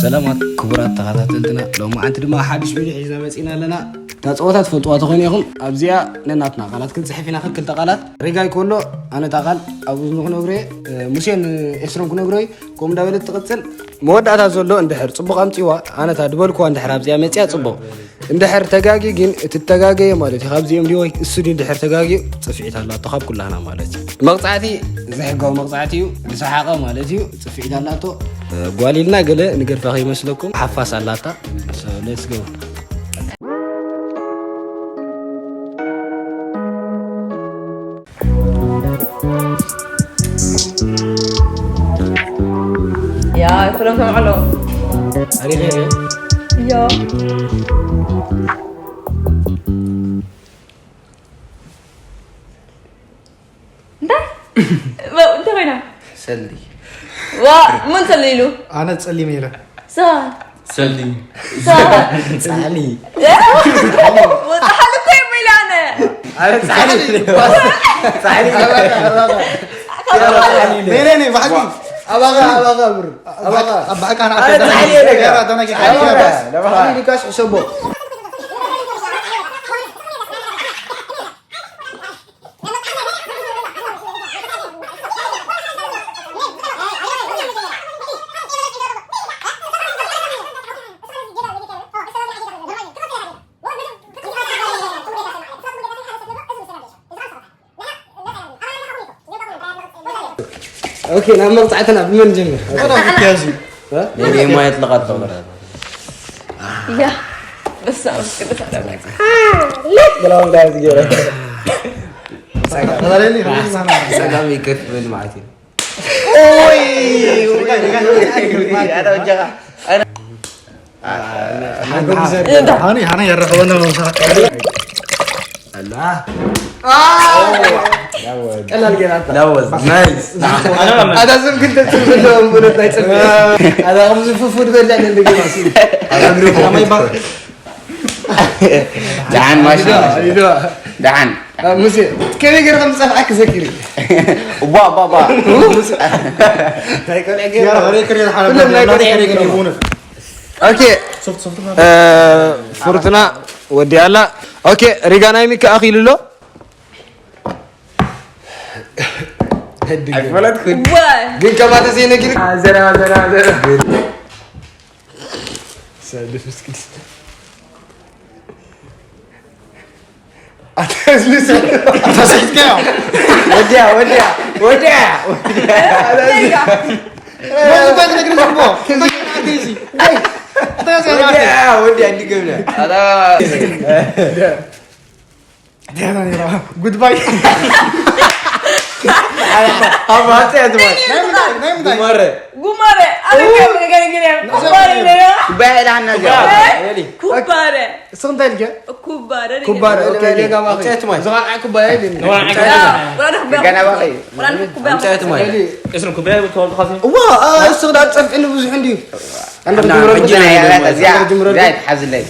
ሰላማት ክቡራት ተኸታተልትና፣ ሎማዓንቲ ድማ ሓድሽ ቪድዮ ሒዝና መፂና ኣለና። እታ ፀወታ ትፈልጥዋ ተኾይኑ ኢኹም። ኣብዚኣ ነናትና ቃላት ክንፅሕፍ ኢና። ክልተ ቃላት ሪጋ ይኮሎ፣ ኣነ እታ ቃል ኣብ እዝኑ ክነግሮ እየ፣ ሙሴን ኤስሮም ክነግሮ እዩ። ከምኡ እንዳበለት ትቕፅል። መወዳእታ ዘሎ እንድሕር ፅቡቕ ኣምፂዋ፣ ኣነ እታ ድበልኩዋ እንድሕር ኣብዚኣ መፂኣ ፅቡቕ። እንድሕር ተጋጊ ግን፣ እቲ ተጋገየ ማለት እዩ። ካብዚኦም ድዩ ወይ እሱ ድዩ እንድሕር ተጋጊዩ፣ ፅፍዒት ኣላቶ ካብ ኩላህና ማለት እዩ። መቕፃዕቲ፣ ዘይሕጋዊ መቕፃዕቲ እዩ። ዝሰሓቐ ማለት እዩ። ፅፍዒት ኣላቶ። ጓል ኢልና ገለ ንገድፋ ከይመስለኩም፣ ሓፋስ ኣላታ። So, let's go. ያ፣ ክሎም ሰምዐሎ። ኣሪፍ እዩ። ያ። እንታይ? በ-፣ እንታይ ኮይና? ሰሊ። ዋ፣ መን ሰሊ ኢሉ? ኣነ ጸሊም ኢለ። ሳ-፣ ሰሊ። ሳ-፣ ጻዕሊ። እ? ወጣ ሓል እኮ እየ ኢለ ኣነ። ኣረ ጻዕሊ። ጻዕሊ። ነይ፣ ነይ፣ ነይ፣ ብሓቂ። ኣባኻ፣ ኣባኻ፣ ብር። ኣባኻ። ኣብ ብሓቂ ኣነ ኣረ ኣፈ-፣ ጻዕሊ እየ ነጋ። ገራ፣ ተነጊ፣ ጻዕሊ እየ። ሓቂ። ጻዕሊ ኢልካስ ሕሰቦ። ኦኬ፣ ናብ መቕጻዕትና ብመን ጀምር? ኣታ ክትያዙ። እ? ነይ ማየት ለቓት ተቕረብ። ያ፣ በስመ ኣብ ወወልድ ወመንፈስ ቅዱስ። ብላውን ጋር ዝገበረ። ጸጋም ይከፍል ማለት እዩ። ኦይ፣ ኦይ፣ ኦይ፣ ኦይ፣ ኣታ ወጃኻ። ኣነ፣ ኣነ፣ ሃኒ፣ ሃኒ፣ የረኸበና ነው። ኣላ። ቀላል ገና ኣታ። That was nice. ኣታ ዝም ግን ተጽም ዘለዎም ብሎት ናይ ጽም። ኣታ ከም ዝፍፉድ በላ እንደ ገና ሲ። ኣታ ግሩ ከመይ ባ-፣ ደሓን ማሽን። ኢዶ፣ ኢዶ። ደሓን። አ፣ ሙሴ፣ ከመይ ገይረ ከም ዝጸፍዓክ ዘኪሪ። ቧ፣ ቧ፣ ቧ። ናይ ቆልዕ ገይረ። ያ፣ ሬክሬ ሓለ ኩሎም ናይ ቆልዕ ገይረ። ይኹን። ኦኬ። ሶፍት፣ ሶፍት፣ እ፣ ፍርቱና ወዲኣላ። ኦኬ፣ ሪጋ ናይ ሚካ ኣኺሉ ኣሎ። ኣይፈለጥኩን። ዋይ። ግን ከማተ ዘይነግር። አ፣ ዘራ፣ ዘራ፣ ዘራ። ሰልፍ እስኪ። ኣተስልሰ። ተስልስከዮ። ወዲያ፣ ወዲያ፣ ወዲያ። ሬጋ። ወዲያ። ወዲያ። ወዲያ፣ ወዲያ፣ እንዲገብረ። ኣታ። ደህና ነይራ። ጉድባይ። ኣብ ሃፀይ ኣትባል። ናይ ምንታይ? ናይ ምንታይ? ጉማረ። ጉማረ። ኣነ ከም ገለ ገለ ጉማረ ነይራ። ጉባኤ ኢላና እዚኣ። እ? በሊ። ኩባረ። እስኺ እንታይ ኢልኪ? ኩባረ ነይራ። ኩባረ። ኦኬ፣ ጌጋ ማኺ። እንታይ ትማይ? ዝኻልዓይ ኩባያ ኢልኒ። ንዋን ዓንቀ። ያ፣ ወላ ኩባያ። ገና ማኺ። ወላ ኩባያ። እንታይ ትማይ? በሊ። እስሩ ኩባያ ብትወልድ ኻሲ? እዋ፣ አ፣ እሱ ክዳ ጸፍዕኒ ብዙሕ እንድዩ። ኣንተ ኣና፣ ክትምረሉ ሕጂ ናይ ትኽእሊ ያላት ኢኻ። እዚኣ፣ ኣንተ ክትምረሉ። እዚኣ ትሓዝለይ።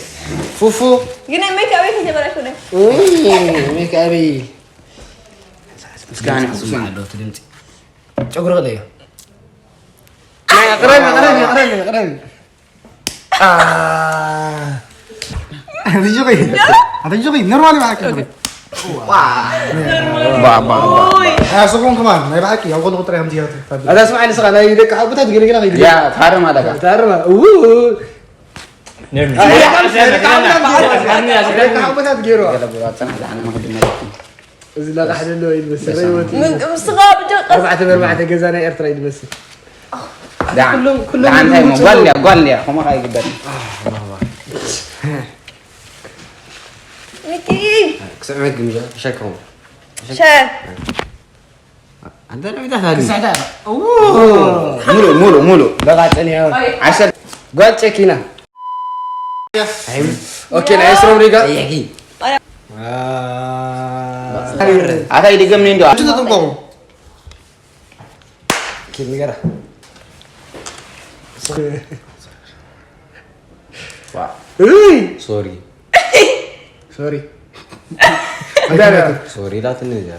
ፉፉ። ግን ሜካፕ ከይተበላሸወ። እይ፣ ሜካፕ። እስኪ ኣነ ሕሱም ኣሎ እቲ ድምፂ። ጨጉሪ ቅለዮ። ናይ፣ ቅረቢ፣ ቅረቢ፣ ቅረቢ፣ ቅረቢ። አ። ኣትጅቂ። ኣትጅቂ፣ ኖርማል ይባሓቂ። ባ፣ ባ፣ ባ። ኦይ። ኣስኹም ከማን፣ ናይ ብሓቂ፣ ኣብ ጎንኹም ጥራይ እዮም ዝያቱ። ኣታ ስምዓኒ፣ ንስኻ ናይ ደቂ ሓቡታት ገለ ገለ ከይዱ። ያ፣ ታርም ኣለካ። ታርም፣ ኡ። ነርሚ። ኣይ፣ ደቂ ሓቡታት ገይሩ። ገለ ብሎ፣ ኣጸናሕ፣ ዝሓነ መኽዲ መለኪ። እዚ ለቃሕ ደሎ እዩ ዝመስል። ምን ቅምስኻ ብጀ-፣ ኣርባዕተ ብኣርባዕተ ገዛ ናይ ኤርትራ እዩ ዝመስል። ዳ-፣ ኩሎም፣ ኩሎም ዳ-፣ እንታይ እሞ፣ ይምስሉ። ጓል እያ፣ ጓል እያ፣ ከምኡ ከኣ ይግበር። ሚኪ። ክስዕመት ግምጃ፣ ሸከሙ። ሸ። ኣንተ ነው የምታታግል። ክስዕታ። ኡ። ሙሉ፣ ሙሉ፣ ሙሉ። በቃ፣ ጸኒያ። ኣይ። ዓሰርተ። ጓል ጨኪና። ኦኬ፣ ናይ ኤስሮም ሪጋ። ኣይ። ኣታ ይድገምኒ እንዶ። እሱ ተጠንቀቁ። ኪድ ንገራ። ዋ። እይ! ሶሪ። ሶሪ። ሶሪ ኢላትኒ እያ።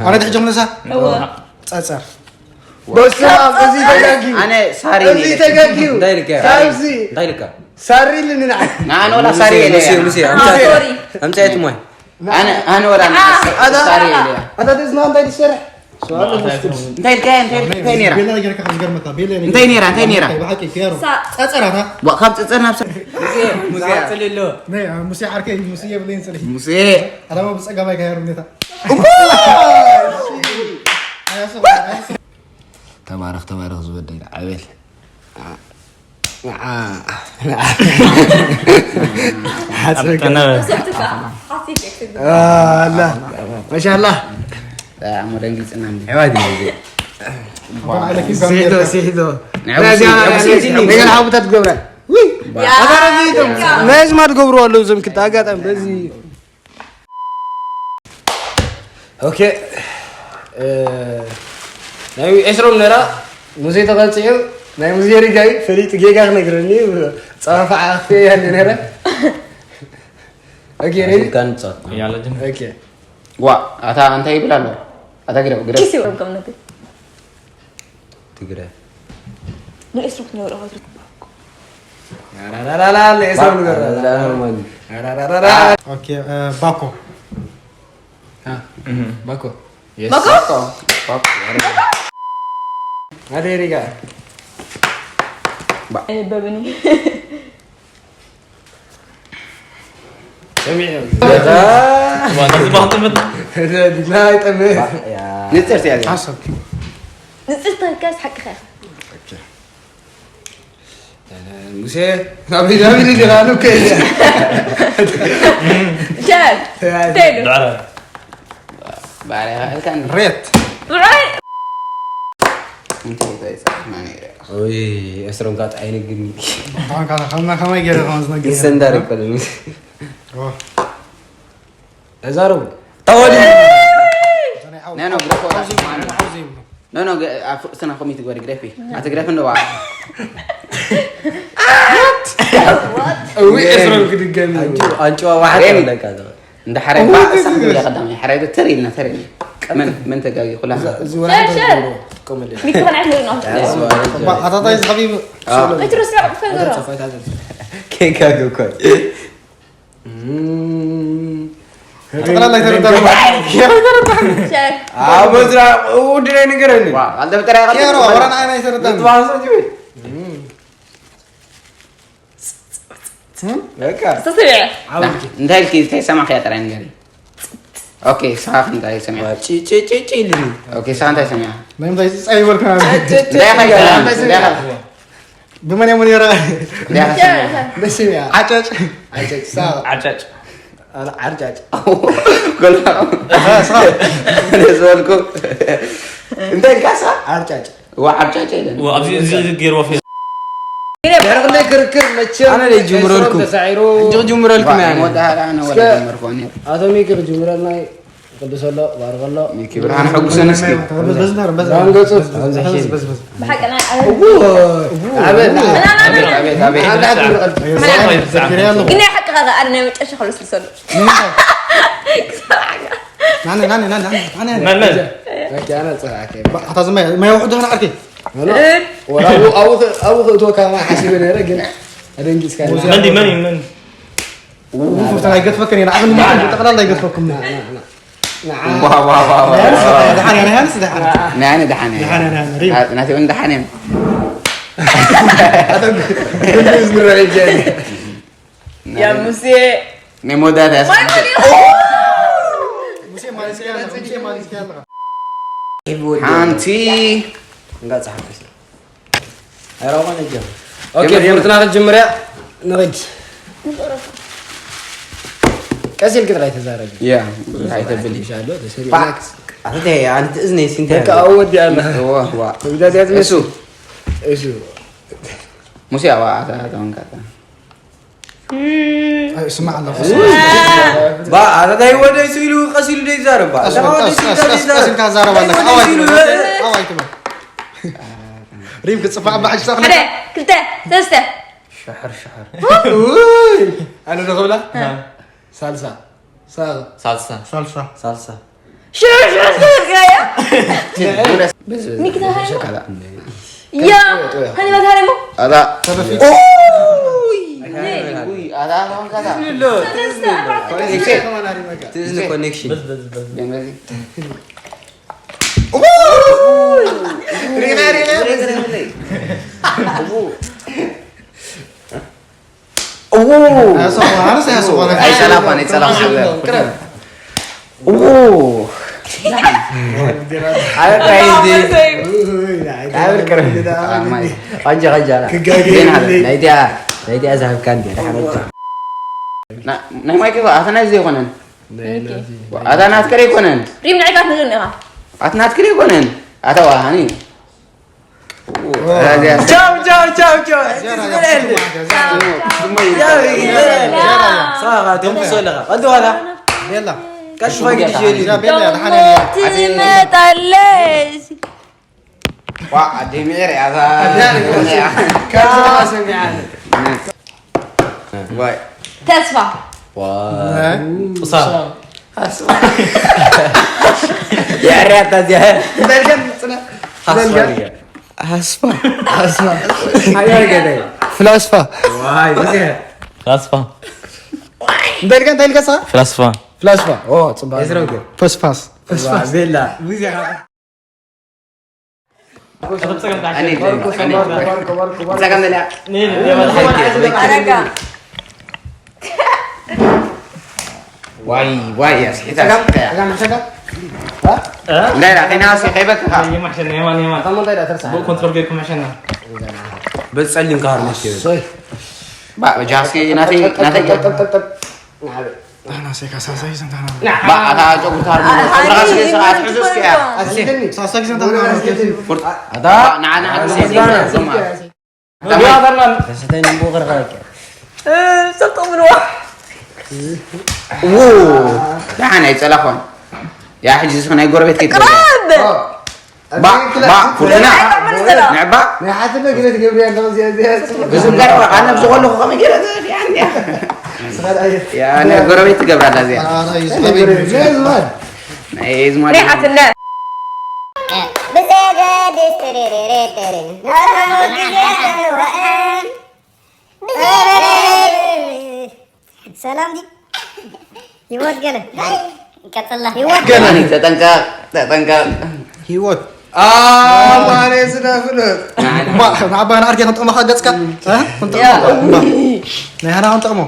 ኣነ ትሕጆም ነሳ? እወ። ጸጸር። በስመ ኣብ፣ እዚ ተጋግዩ። ኣነ ሳሪ እዚ ተጋግዩ። እንታይ ኢልካ? ካብዚ እንታይ ኢልካ? ሳሪ ኢልኒ ንዓ። ንኣነ ወላ ሳሪ ኢለ ሙሴ እያ። ሙሴ Ah, ኣምጻ sorry. ኣምጻ የት ሞይ ኣነ ኣነ ወላ ሳሪ ኢለ እያ። ኣታ ደዝና እንታይ ትሰርሕ? ሰዋል እንታይ ኢልካ እንታይ ኢልካ እንታይ ነይራ? ቤላ ጌርካ ካብ ዝገርመካ ቤላ እንታይ ነይራ እንታይ ነይራ? ብሓቂ ኪያሮ Sa- ጸጸራታ ዋ ካብ ጽጽር ናብ ሰብ ሙሴ ኣምጻ የለ ናይ ሙሴ ዓርከይ ሙሴ የብለይን ጽልኢ ሙሴ ኣዳማ ብጸጋማይ ካየሩ ነታ ተባረኽ ተባረኽ ዝወደይ ዓቤል Abtana. Softuka. Hasifek. ኣላ ማሻላ ኣሞ ደንግጽና እንዲ ሕዋት እዩ ሲሒቶ ሲሒቶ ገና ሓውታት ትገብራ ኣታረዚቶም ናይ ዝማ ትገብሩ ኣለዉ እዞም ክልተ ኣጋጣሚ በዚ ኦኬ ናይ ኤስሮም ነራ ሙዜ ተቐልፅዮ ናይ ሙዜ ሪጋይ ፈሊጡ ጌጋ ክነግረኒ ፀፋፋዓ ክፍየ ያለ ነረ ኦኬ ሬዲ ጋንጻት ኦኬ ዋ ኣታ እንታይ ይብል ኣሎ ኣታ ግደፍ ግደፍ Kisi wam kam nabi. ትግረ Ni isruk ni wala hazruk. ራራራራ ኤስሮም ንገራ ራራራራ ኦኬ ባኮ ባኮ Bako? ኣደ ሪጋ Ani babani. ሰሚዕ ዋና ዝባህቱ ምት ናይ ጠምህ ንፅርቲ እያ ሓሰብ Nitsirta kas haqqi kha. ሙሴ ናብይ ናብይ ዲኻ ሉከ Jan. Tenu. ባርያ ካልካን ሬት Right. እንታይ እንታይ ጻሕና ነይረ ኦይ ኤስሮም ጋጥ ኣይንግኒ ከማ ከማይ ገይረ ከማ ዝነገር ይሰንዳር ይኮነ ተዛረቡ ተወዲ ነኖ ግረፎ ነኖ ኣብ ፍቅስና ኮሚት ጎሪ ግረፊ ኣቲ ግረፍ እንደዋ እዊ ኤስሮም ክድገም እዩ ኣንጭዋ ዋሕድ ኣለካ እንደ ሓራይ ባእሳ ክብል ቀዳማይ ሓራይ ተር ኢልና ተር ኢልና መን መን ተጋጊ ኩላ እዚ ወላ Miki kana ahnu no. ኣታታይ ዝሓቢብ Itru sra fagaro. ኬካ ገኳይ ጠቅላላ ይተረዳሉ Chef. ኣብ በዝራ ውድረይ ንገረኒ ኣልተ ብጥራይ ሮ ወራና ኣይና ይተረዳሉ ተባሰ ጅብል በቃ Sasiri. እንታይ ኢልኪ እንታይ ሰማዕ ክያ ጥራይ ንገሪ ኦኬ ሳኽ እንታይ ሰሚዓ ጭጭጭጭ ኢልኒ ኦኬ ሳኽ እንታይ ሰሚዓ ናይ ምንታይ ጸይ በልካ እንታይ ኸ እንታይ ኸ ብመን የሙ ነራ እንታይ ኸ ሰሚዓ ደስ ይያ ዓጫጭ ዓጫጭ ሳ ዓጫጭ ዓጫጭ ጎላ ዝበልኩ እንታይ ኢልካ ሳኽ ዓጫጭ ዋ ዓጫጭ ኢለን ኣብዚ እዚ ገይርዎ ፌ ደረቅ እንደ ክርክር መቸም ኣነ ደይ ጅምረልኩም። ተሳዒሩ ሕጂ ክጅምረልኩም እያ ወዳሃላ ነው ወላ ጀመርኩ እኔ ኣቶ ሚክር ጅምረልና ቅዱስ ኣሎ ባርክ ኣሎ ሚኪ ብርሃን ሕጉሰን እስኪ ራንገጹ Bahakana. ኣበል ኣቤት ኣቤት ኣቤት Gini haqqa ga arne mu tashi khalas solo. ናነ ናነ ናነ ናነ መን መን ኣታ ዝማይ ማይ ውሕዱ ሆነ ዓርኪ ወላ ኣብኡ ኣብኡ ክእትወካ ሓሲበ ነረ ግን ኣደንጊጽካ መን ዲ መን እዩ መን ውፍታ ኣይገትፈክን ኢና ዓብን ጠቕላላ ኣይገትፈኩም ዋ ዋ ዋ ዋ ደሓን ያነ ያንስ ደሓን ናይ ኣነ ደሓን እየ። ደሓን ያነ ያነ ሪም ናቲ እውን ደሓን እዮም ዝምረዕ ይገኝ Ya muse. ናይ መወዳእታ ያስ Mai mali. ሙሴ ማሊስካ ያለ ሙሴ ማሊስካ ያለ ሓንቲ እንዳ ጸሓፈ ኣይራዋ ነጀ ኦኬ ፍርትና ክትጅምር እያ ንኸድ ቀስ ኢልክ ጥራይ ተዛረቢ ያ ኣይተብል ይሻሎ ተሰሪ ኣንተ ኣንቲ እዝነይ ሲንተ ደቂ ኣወዲ ኣለ ዋ ወዳድያት እሱ እሱ ሙሴ ኣዋ ኣታ ተወንካታ ስማዕ ኣለኹ ባ ኣረዳይ ወደ እሱ ኢሉ ቀስ ኢሉ ደይ ዛረባ ቀስ ኢልካ ዛረባ ኣለካ ኣዋይ ትበል ኣዋይ ትበል ሪም ክፅፋዕ ባሕሽ ሓደ ክልተ ሰለስተ ሸሕር ሸሕር ኣነ ዶ ክብላ ሳልሳ ሳልሳ ሳልሳ ሳልሳ ሳልሳ ሽዑ ሽዑ ሽዑ ሚኪ ተባሂሉ? ያ፣ ከኒ መዝሃር እሞ? ኣታ። ኡይ! ኣታ፣ ኣታ፣ ኣታ፣ ኣታ። ትእዝኒ ኮኔክሽን። ሪና፣ ሪና፣ ሪና። እዎ። ኣይሰማን፣ ኣይሰማን። ኣይጸላፋን፣ ኣይጸላፋን። እዎ። ኣበቃ፣ ይዚ። ኣበቃ። ኣማይ። ቀንጃ፣ ቀንጃ። ክጋገ ዜና፣ የብለይ። ናይቲያ፣ ናይቲያ ዝሃብካ እንዲያ፣ ድሓር ወዲኻ። ና-፣ ናይ ማይክ እኮ ኣታ ናይ ዘይኮነን። ናይ ናዚ። ኣታ ናትከ ኣይኮነን። ሪም ንዕቃት ንግርን ኢኻ። ኣታ ናትከ ኣይኮነን። ኣታ ዋሃኒ። ቻው፣ ቻው፣ ቻው፣ ቻው። ሳራ፣ ተንፍሶ ኣለኻ። ቀዲ ዋላ። ቤላ። ቀዲ ዋላ። ቤላ፣ ደሓን እያ። ትመጣለች። ዋ፣ ኣደ ሚዕር እያ፣ እዛ። ኣደ ሚዕር እያ። ካብ ዘረባ ሰሚዓ። ዋይ። ተስፋ። ዋይ። ጡሳ። ሃስፋ። የዕርያታ እዚኣ። በልገን ጽና። ሃስፋ በልገን። እያ። ሃስፋ። ሃስፋ። ሓያል ገዳይ። ፍላስፋ። ዋይ፣ እዚኣ። ፍላስፋ። በልገን እንታይ ኢልካ ንስኻ? ፍላስፋ። ፍላስፋ። ኦ፣ ጽባሕ። የስረው ገ። ፈስፋስ። ፈስፋስ። ቤላ። ሙዚያ። ኣነ፣ ኣነ፣ ጸገም የለን። ኣረጋ። ዋይ፣ ዋይ፣ ኣስሒታ፣ ኣስሒታ። እንዳይራ፣ ከይና፣ እስኪ ከይበክኻ። የማን፣ የማን፣ የማን። ብኡ ኮንትሮል ጌርኩም ሕሸና። በጸሊም ካር ነሽ። ባ፣ በጃ፣ እስኪ ናተይ፣ ናተይ። ጠብ፣ ጠብ፣ ጠብ፣ ጠብ። ናበይ? ኣና ሴካ ሳሳይ ዘንታና። ባ፣ ኣታ ጨጉሪ ታርሞ። ኣይ፣ ጨጉሪ ኣስኬ ሰዓት ሕዙ እስኪ እያ። ኣስኬ። ሳሳይ ዘንታና። ቁርጥ። ኣታ። ንዓ፣ ንዓ፣ ንዓ፣ ንዓ። ተስተይ ንቦ ቅርቃቂ። እ፣ ሰልጦ ምንዋ። ው። ደሓን ኣይጸላኾን። ያ፣ ሕጂ እስኺ ናይ ጎረቤት ከይትበልያ። ቅረብ። ባ፣ ባ፣ ፍርቱና። ንዕባ። ናይ ሓትነ ግደ ትገብሪ ኣለኹ፣ እዚኣ፣ እዚኣ፣ እዚኣ። ብዙ ገረባ፣ ኣነ ኣብዚ ከለኹ ከመይ ገይረ ትሪኣኒ እያ? ስኻል ኣየ። ያ፣ ናይ ጎረቤት ትገብራ ኣላ እዚኣ። ኣረ፣ እዩ ናይ ጎረቤት፣ ናይ ዝባን። ናይ ዝማን። ናይ ሓትነ። ብዘገድስ ትርርርርር። ግዜ ተወአን። ሰላም ዲ ህይወት ገለ ቀጽላ። ህይወት ገለ። ተጠንቀቅ፣ ተጠንቀቅ። ህይወት። አ፣ ማሬ ስደፍልጥ። ማ፣ ንዓባና ኣርጌ ክንጠቕሞ ገጽካ? እ? ክንጠቕሞ? ያ። ማ፣ ናይ ሃና ክንጠቕሞ?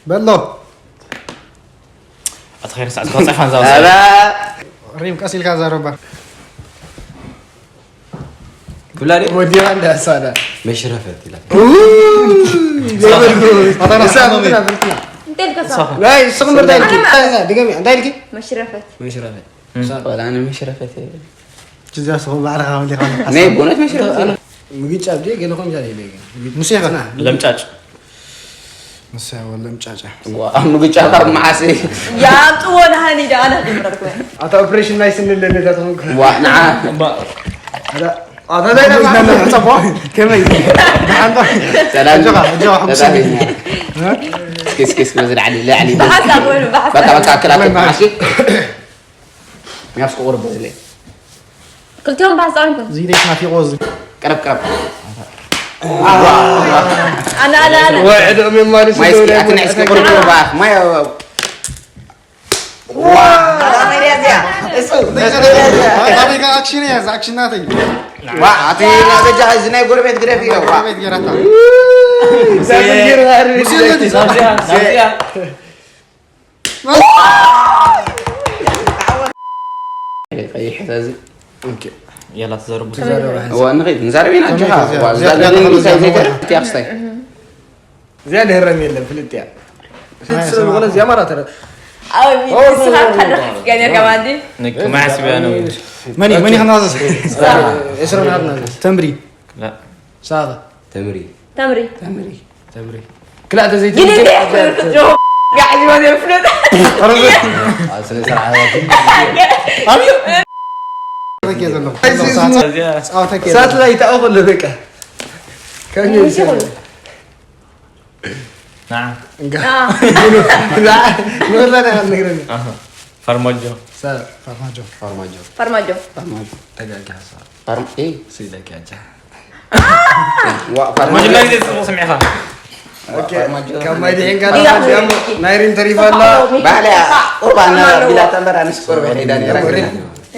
በሎ። ኣታ ኸይር ሰዓት ከጻፋን ዛው። ኧረ። ሪም ቀስ ኢልካ ዛረባ። ክብላ ድዩ? ወዲያ እንደ ኣሳዳ። መሽረፈት ኢላ። ኡይ፣ ዘይበልኩ። ኣታ ናሳ ፍርትና፣ ፍርትና። እንተ ኢልካ ሳኹ። ናይ፣ ስኹም እንታይ ኢልኪ? ኣነ እንታይ ኢልካ? ድገሚ፣ እንታይ ኢልኪ? መሽረፈት። መሽረፈት። እም። ሳኹ። ወላ ኣነ መሽረፈት እየ። ጅዛ ስኹም ባዕልኻ ወዲኻ። ናይ ብእውነት መሽረፈት እየ። ምግጫ ኣብዲ ገለ ኾም ጃል ኢለ ግን። ሙሴኻ። ለምጫጭ። ንሳ ወለም ጫጫ። ዋ፣ ኣብ ምግጫ ካብ መዓስ? ያምጥዎ ንሃኒ ዳ ኣነ ክምረርኩ። ኣታ ኦፕሬሽን ናይ ስኒ ኣለኒ እዛ ትኾንኩ። ዋ፣ ንዓ። ኣታ፣ ኣታ እንታይ ኢኻ? ጸቦ? ከመይ? ደሓን ዶ? ሰላም። ኣጆኻ፣ ኣጆኻ፣ ሰላም። ሕጉሰኒ። እስኪ፣ እስኪ፣ እስኪ፣ በዚ ላዕሊ፣ ላዕሊ። ብሓሳብ ኮይኑ፣ ብሓሳብ። በቃ፣ በቃ፣ ክላተት፣ መዓስ? ናብስኩ ቁርብ በዝለ። ክልቲኦም ብሓሳብ ኣይኮኑ። እዚ ደስ ናፊቆ እዚ። ቀረብ፣ ቀረብ። ኣነ፣ ኣነ፣ ኣነ። ወይ ዕድኦም የማልስ ማይ እስኪ፣ እንደው ኣትን እስኪ ቁርብ፣ ቁርብ፣ ባክ። ማይ፣ ዋ! ካሜራ እዚኣ። እሱ፣ ካሜራ ኣክሽን እያ፣ እዛ ኣክሽን ናተይ። ዋ፣ ኣቲ ናበጃ እዚ ናይ ጎረቤት ግደፍ እዩ፣ ዋ። ጎረቤት ገራታ። ሙሴ፣ ሙሴ፣ ሙሴ፣ ሙሴ። ቀይሕ ሕዛ እዚ። ኦኬ። ያላ ተዛረቡ። ተዛረቡ። እዋ፣ ንኸይድ፣ ንዛረብ ኢና፣ ከመይ ኣጆኻ። ተዛረቡ? እዋ፣ እዚኣ ዝዛረብ እዚኣ እንታይ ተዛረቡ? ዘይተ-፣ እቲ ኣኽስታይ። እዚኣ ድህረም የለን፣ ፍልጥ እያ። ፍልጥ ስለ ዝኾነ እዚኣ ማራ ተረ-፣ ኣብ ኦ፣ ንስኻ ኦ፣ ካልእ ኦ። ሓስብካ ኔርካ ማለት እዩ። ንክ-፣ ማሕስብያ ነው። መን እዩ? መን እዩ ከናዘዝ? እስራ ናትና። ተምሪ። ላ። ሳባ። ተምሪ። ተምሪ። ተምሪ። ተምሪ። ክላተ ዘይት ግን እንደ ይፍልጥ ጆ። ጋዕዚ ወደ ይፍልጥ። ኣረዘ። ስነ ስርዓት። ኣቢ። ተከየ ዘሎ። እዚ ጸዋታ ከየ። ሳትላይት ኣው ከሎ በቃ። ከመይ ይሰሩ? ና። እንጋ። ና። ላ፣ ላ፣ ላ፣ ላ፣ ነግረኒ። ኣሃ። ፋርማጆ። ሰብ ፋርማጆ። ፋርማጆ ፋርማጆ ፋርማጆ ተጋጊ ሓሳብ ፋርም እ ስኢለኪ ኣጃ ፋርም እ መጀመሪያ ግዜ ጽቡቕ ስሚዕኻ። ካብ ማይ ድሒንካ ናይ ሪም ተሪፋ ኣላ። ባዕላ ቁርባና ቢላታ እምበር ኣነስ ቁርበ ከይዳ ነይራ።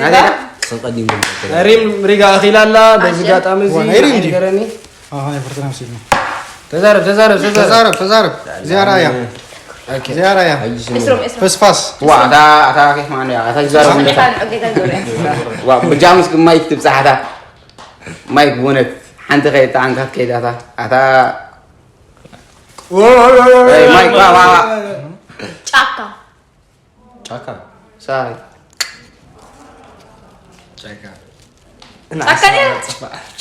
ናተይ ሰቀዲሙ ናይ ሪም ሪጋ ኣኺላ ኣላ። በዚ ኣጋጣሚ እዚ ናይ ሪም ድዩ? ገረኒ ኣይፈርትና መስልና ተዛረብ ተዛረብ ተዛረብ ተዛረብ ተዛረብ ዚያራ እያ ዚያራ እያ እስሮም እስሮም ፈስፋስ ዋ ኣታ ኣታ ኬፍ ማን እያ ኣታ ዝዛረብ እንደ ጌታ ንዑ ጌታ ንገብረ ዋ ብጃምስ ማይክ ትብጻሕ ኣታ ማይክ ብእውነት ሓንቲ ከይጣዓምካ ትከይድ ኣታ ኣታ ማይክ ዋ ዋ ዋ ጫካ ጫካ ሳሪ ጫካ ጫካ ነይራ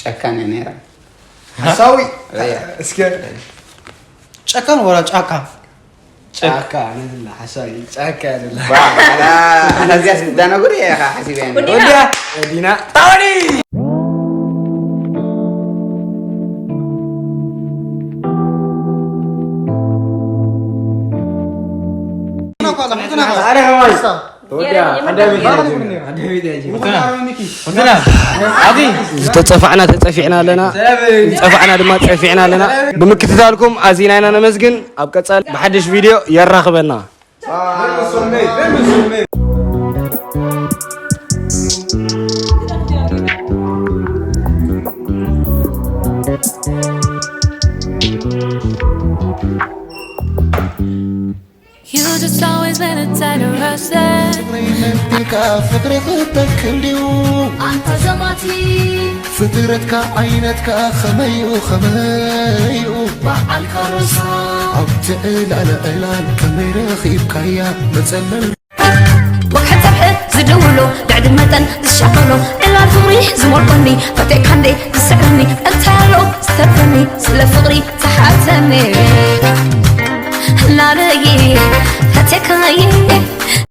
ጨካን እያ ነይራ ሓሳዊ ረያ እስከ ጨካን ወላ ጫካ ጫካ ነትላ ሓሳዊ ጫካ ነትላ ኣታ እዚኣ ስዳነጉር እየ ኢኻ ሓሲበ ወዲና ዲና ወዲያ ኣንዳይ ቤት ኣጂ ወንትና ኣጂ ዝተፀፋዕና ተፀፊዕና ኣለና ዝፀፋዕና ድማ ፀፊዕና ኣለና ብምክትታልኩም ኣዚና ኢና ነመስግን ኣብ ቀፃል ብሓድሽ ቪድዮ የራኽበና You just always been a tighter rush. ፍቅሪ ነቢልካ ፍቅሪ ክተክል ድዩ ኣንታ ዘማቲ ፍጥረትካ ዓይነትካ ከመይኡ ከመይኡ በዓልካ ሮሳ ኣብቲ ዕላለ ዕላል ከመይ ረኺብካያ መጸለል ወግሐ ጸብሐ ዝድውሎ ብዕድ መጠን ዝሻቐሎ ዕላል ፍቕሪ ዝሞልቆኒ ፈቴካ እንዴ ዝስዕረኒ እንታይ ኣሎ ዝተርፈኒ ስለ ፍቕሪ ተሓተኒ ናረይ ፈቴካይ